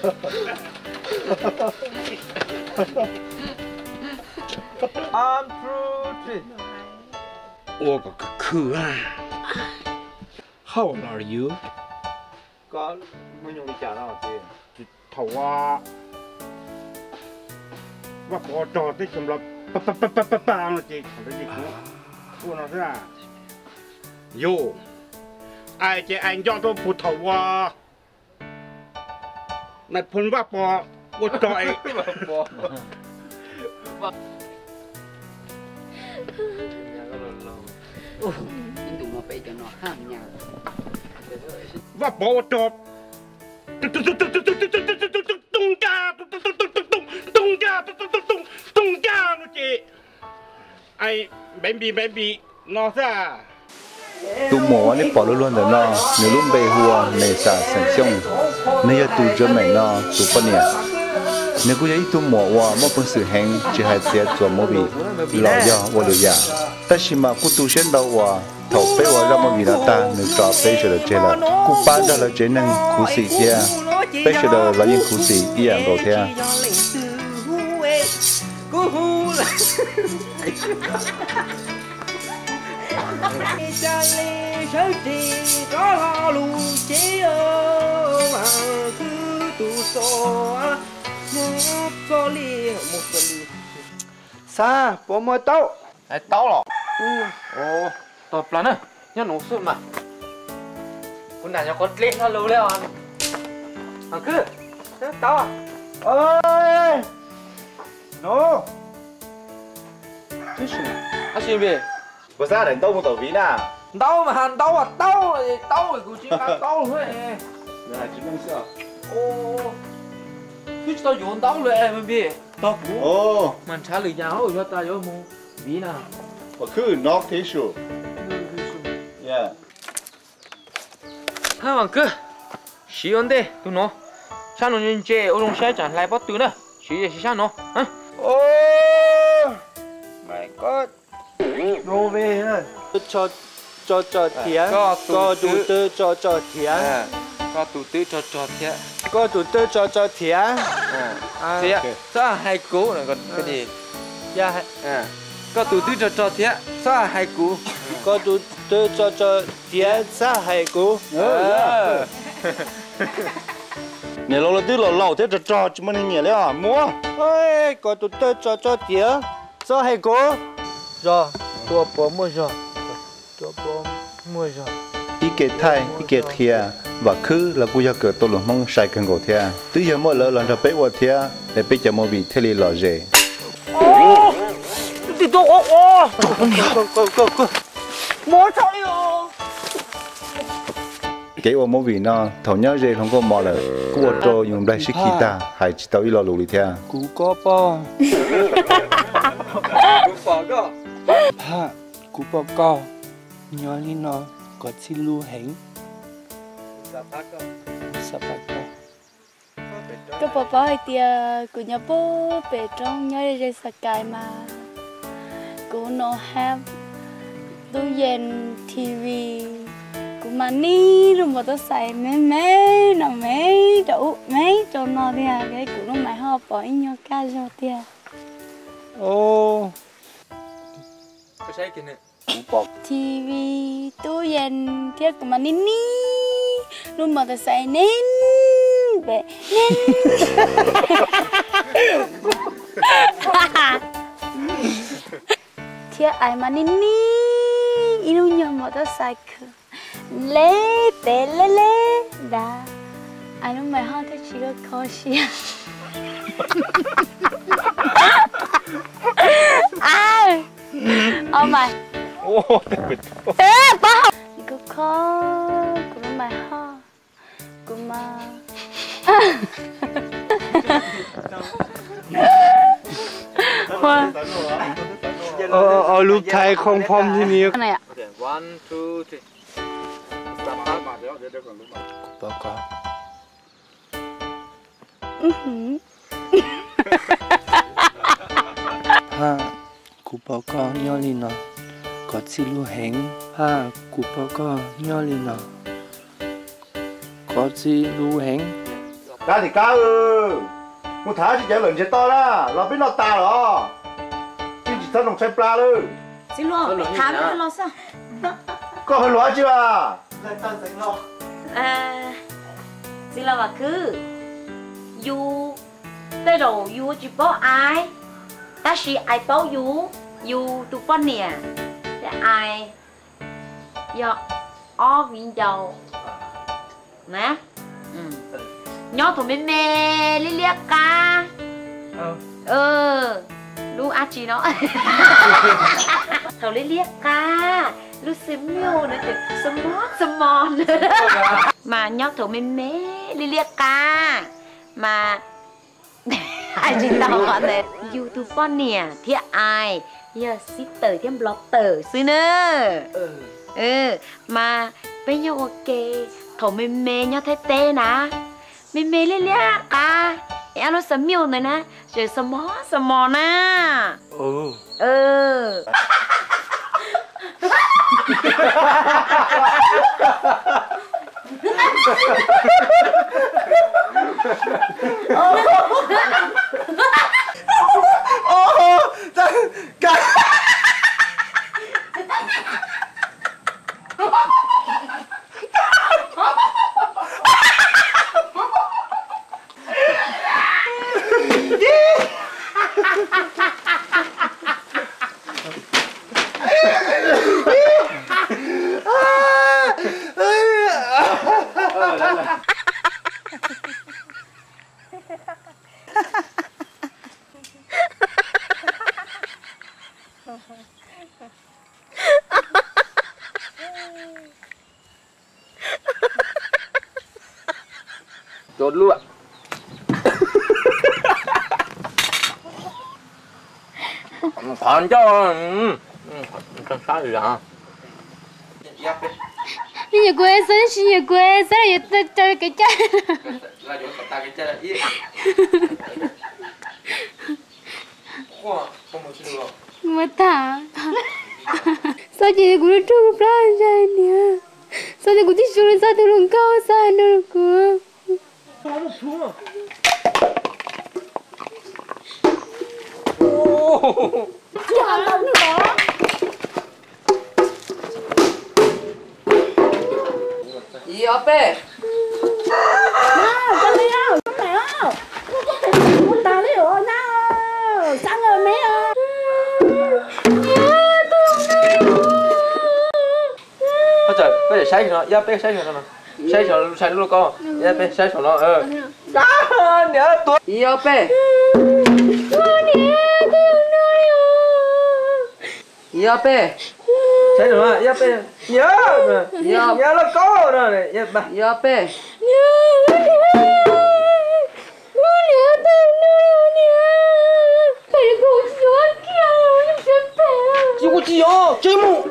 Ua kom khwv khwv. How are you? Koj muaj nyoog li cas no? Thaum ua Vaj Pov rog teb chaws Nplog pa pa pa no ces thaum ntawd ces kuv ua no xwb na. Yus, ais ces ais nco rau puag thaum ua nais phoo Vaj Pov ua rog es Vaj Pov ua rog, too ncaj, too ncaj, too ncaj no ces, ais, npev npis npev npis no xwb. Tus muam uas nej pom luag luag ntawm no, nws lub npe hu ua Mexas xeem Xyooj. Nws yog tus German no tus poj niam. Nws kuj yog ib tug muam uas muaj peev xwm heev, tsis hais txiav txuas movie los yog ua lwm yam. Tab sis mas kuj tu siab ntau uas thaum peb ua zaj movie no tag, nws tso peb sawv daws tseg lawm. Kuj pab nrog lawv tsev neeg khuv xim thiab, peb sawv daws los yeej khuv xim ib yam nkaus thiab. Xab, puas muaj taub? Taub los? Tog plaws na, nyob nuv xwb mas. Kuv nam nyuam qhuav dleb hlo lus li os. Khwb, taub. Nuv. Tab sis, puas xav daim ntaub mus tom viv na? Ntaub mas ntaub, taub, taub kuv tsis nqa taub. Twb tsis tau yuav ntaub li me npis. Tog kuv mas ntshav lwm yam, yog tas yuav mus viv na. Khwb, no tissue. Hab, Khwb, siv ua ntej tus no, sab no ntse ua zoo saib tsam hlais pob tw na, siv siv sab no. Tso tso thiab, koj tus twb tso tso thiab, koj tus twb tso tso thiab, koj tus twb tso tso thiab, txhob hais kuv. Koj tus twb tso tso thiab, txhob hais kuv. Koj tus twb tso tso thiab, txhob hais kuv. Niam laus los twb laus laus thiab rog rog tsis muaj neeg nyiam li os. Muab. Koj tus twb tso tso thiab, txhob hais kuv. Zog, tua puas muaj zog, tua puas muaj zog. Ib ke thaij ib ke qhia, Vam Khwb los kuj yog kawm tau lus Hmoob sai kawg nkaus thiab. Twb yog muaj lawv los nrog peb ua thiab es peb cov movie thiaj li lom zem. Kev ua movie no thaum nyob ze hluas nkauj mos lawm kuj ua rau yus nplaig sib khi tag, hais tsis tau ib lo lus li thiab. Kuv poj, kuv pom koj nyob li no kom txij lub heev. Koj puas paub hais tias kuv nyob puag pem roob nyob ze Xas Kais mas kuv no hab tub yees, T V, kuv mas nij lub mos tab xais me me no me rau ub me rau no tiag, kuv lub mais ho pom ib nyuag kaj zog tiag. T V, tub yees thiab kuv mas nij nij lub mos tab xais nij pem nij thiab ais mas nij nij ib lub nyuag mos tab xais khwv le pem le le nrad, ais lub mais ho thiaj tsis kho siab. Au mas, pab kuv kho kuv lub mais ho, kuv mas Au lub thaiv khoo phom li ni. Hab, kuv pom koj nyob li no kom txij lub heev. Hab, kuv pom koj nyob li no kom txij lub heev. Kab tim kab, mus tham tsis cawv lawm ntsiag to na, los peb noj tas los. Tsis txhob noog tshaib plab lawm. Txiv Hluas, peb tham los xwb. Koj hais lus dab tsi mas? Txiv Hluas Vam Khwb, yus tej zaum yus tsis paub Ais, tab sis Ais paub yus, yus tus poj niam, Ais yog ob viv ncaus na. Nyob thaum me me liab liab qab, lub dab tsi no, thaum liab liab qab, lub xeem miuj no ces xeem mos xeem mos na. Mas nyob thaum me me liab liab qab mas hais tsis tau qhov ntawd. Yus tus poj niam thiab Ais yog xib tawm thiab nplo tawm xwb na. Mas peb nyob ua ke thaum me me nyob Thaib teb na, me me liab liab qab, es ob lub xeem miuj ntawd na, tseem xeem mos xeem mos na. Qhov ncauj, qhov ncauj sab li. Nyiam kuv xwb, tsis nyiam kuv xwb yuav tso kev cai. Muab tham, Xob ces kuv lub rooj plab ntshai niam, Xob ces kuv tib su li Xob tus hluas nkauj Xob hais no rau kuv. Ib ob peb. Koj saib saum no, ib ob peb saib saum no, saib saum lub, saib lub lauj kaub, ib ob peb saib saum no. Niam tuav. Ib ob peb. Ib ob peb. Saib saum no, ib ob peb. Niam, niam lauj kaub no. Ib ob peb. Tsis, kuv tsis yog, tsis mus.